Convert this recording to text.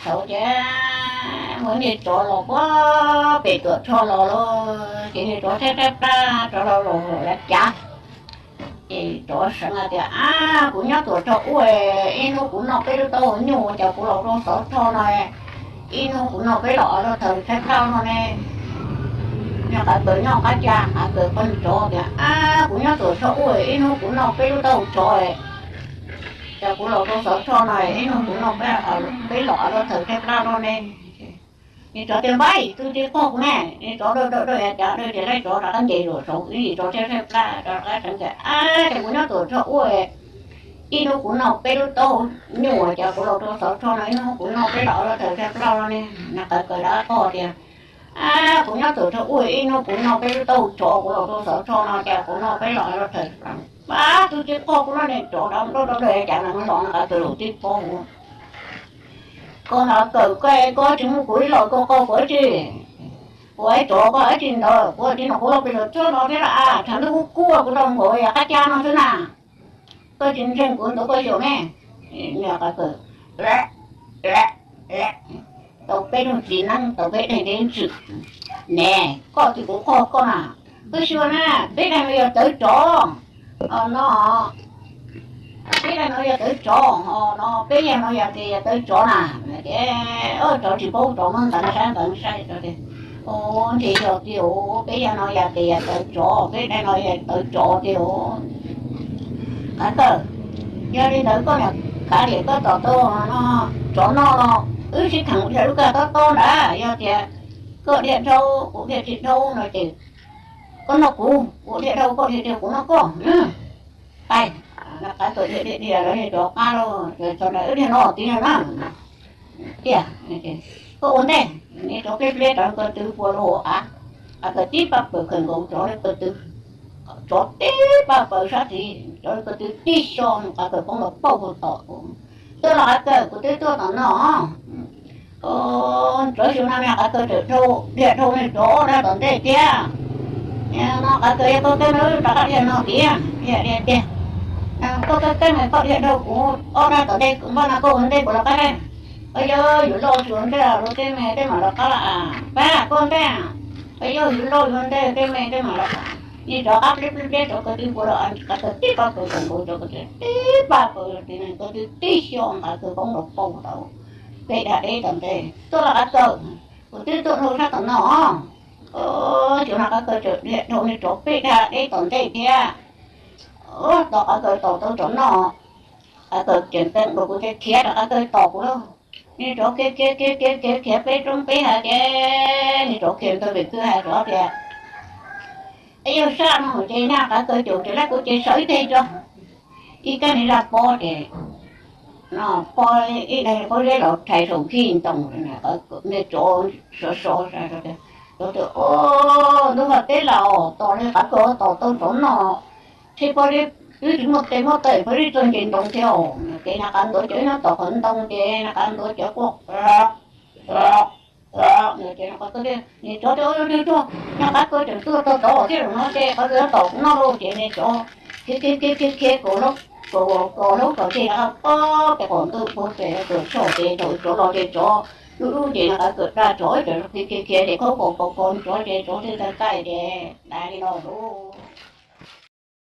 thaum ces mus niag tsov los puag pem tuam tsho los lawm ces niag tsov tshaib tshaib plab rov los los lawv cav. Ces tsov seev hais tias, Ab, kuv nyob tuam tsho ub, ib hnub kuv noj peb lub taub hau nyuj, cas kuv los rau xov tsho no, ib hnub kuv noj peb los ob lub thaw tshaib plab no ne. Niag qav kaws nyob qab ca, qav kaws qw tsov tias, Ab, kuv nyob tuam tsho ub, ib hnub kuv noj peb lub taub hau tsov, cas kuv los rau xov tsho no, ib hnub kuv noj peb los ob lub thaw tshaib plab no ne. Niag tsov tias, Npaib, tus tsis pom kuv ne. Niag tsov dawj dawj dawj yav cav dawj ces laib tsov rov qab nce zuj zus saud, ib tsov tshaib tshaib plab rov qab seev tias, Ab, cas kuv nyob tuam tsho ub, ib hnub kuv noj peb lub taub hau nyuj, cas kuv los rau xov tsho no, ib hnub kuv noj peb los ob lub thaw tshaib plab no ne. Niag qav kaws rov qab qw tias, Ab, kuv nyob tuam tsho ub, ib hnub kuv noj peb lub taub hau tsov, kuv los rau xov tsho no, cas kuv noj peb los ob lub thaw tshaib plab. Ab, tus tsis pom kuv no. Niag tsov dawj dawj dawj yav cav no los, niag qav kaws lus tib paub, Koj no qav kaws, koj tsis muab kuv ib los koj qw kuv dab tsi? Kuv ua tsov koj dab tsi ntawd, kuv tsis noj kuv los pem tuam tsho no thiab los? Tshav ntuj kub kub kuv rau nkaus yav qab ca no xwb na. Koj tsis ntseeg kuv ntawd koj xyaum ne. Niag qav kaws tau peb lub txiv neeb, tau peb daim ntswm. Ne, koj twb kuv qw koj na. Koj xyaum na, peb daim no yog tawv tsov. Os no, peb daim no yog tawv tsov, os no, peb yag no yog tias yog tawv tsov na. Ces tsov tsis paub, tsov muab nteev saib nteev saib, Ub, ntshe yog tiag, peb yag no yog tias yog tawv tsov, peb daim no yog tawv tsov tiag. Qav kaws, yog li ntawd koj niam kav liam koj tom tau no tsov noj los wb sib kheev dhia lub kab tob tob ntawd, yog tias koj dhia dhau kuv dhia tsis dhau no ces koj noj kuv, kuv dhia dhau koj, dhia dhau kuv noj koj. Qav kaws dhia dhia dhia los niag tsov qab los, Txog ntawd wb dhia no tiag na. Tiag, koj ua ntej. Niag tsov pliab pliab rau ko tw puag rau hauv av, qav kaws tib paj paws khaws nkaus tsov ko tw. Tsov tib paj paws sab tid, tsov ko tw tib xyo, qav kaws poob los pauj hauv tom. Tuaj los qav kaws, kuv twb tuaj tom no. Tsov xyov no, niag qav kaws txawm dhia dhau niag tsov ob rab tom ntej tiag. No qav kaws, yog koj keeb no rov qab dhia no tiag, dhia dhia tiag. Koj keeb keeb no koj dhia dhau kuv ob rab tom ntej, npaj no koj ua ntej puas los qab? Koj yog yus loj yus ua ntej los tej me tej mam los qab. Pab koj ntej, koj yog yus loj yus ua ntej tej me tej mam los qab. Niag tsov qab pliab pliab pliab tsov ko tw puag rau qav kaws tib paj paws khaws nkaus tsov ko tw tib paj paws, ko tw tib xyo, qav kaws poob los pauj tau peb dag deb tom ntej. Tuaj los qav kaws, kuv twb tuaj dhau sab tom no. Xyov no qav kaws txawm dhia dhau niag tsov peb dag deb tom ntej thiab. Tos qav kaws tos tau tsov noj, qav kaws ceev teeb rau kuv thiab khiav rau qav kaws tos kuv lauj. Niag tsov khiav khiav khiav khiav khiav khiav peb roob peb hav ces niag tsov khiav ntawd pem kwj ha tsov tias, Es yog sab no ces nyaj qav kaws caum ces lawv kuv ces sawv ib teg tso. Ib kab niag zaj pob ces pob ib daig pob zeb los rhais saum khij ntoo. Niag tsov sov sov, Tsov tias, Ntuj, ua teb los tos li qav kaws tos tau tsov noj, tshe pob zeb twb tsis muaj tes muaj taw, pob zeb txog nce ntoo thiab. Ces niag qav ntuav cov ib hnub tom qhov ntoo ces niag qav ntuav cov quaj. Ces niag tsov tias, Ub, niag tsov, niag qav kaws tseem tuaj txog tod thiab los no ces qav kaws yuav tom kuv noj lauj. Ces niag tsov khiav khiav khiav khiav kaus hlau kaus hlau kom tseg rov qab pem qaum ntuj puag pem tuam tsho ces thaum tsov los ces tsov lub lub ces niag qav kaws dag tsov, tsov khiav khiav khiav ces khaub kaus kaus kaus tsov ces tsov thiaj tag taij ces tas li no lauj.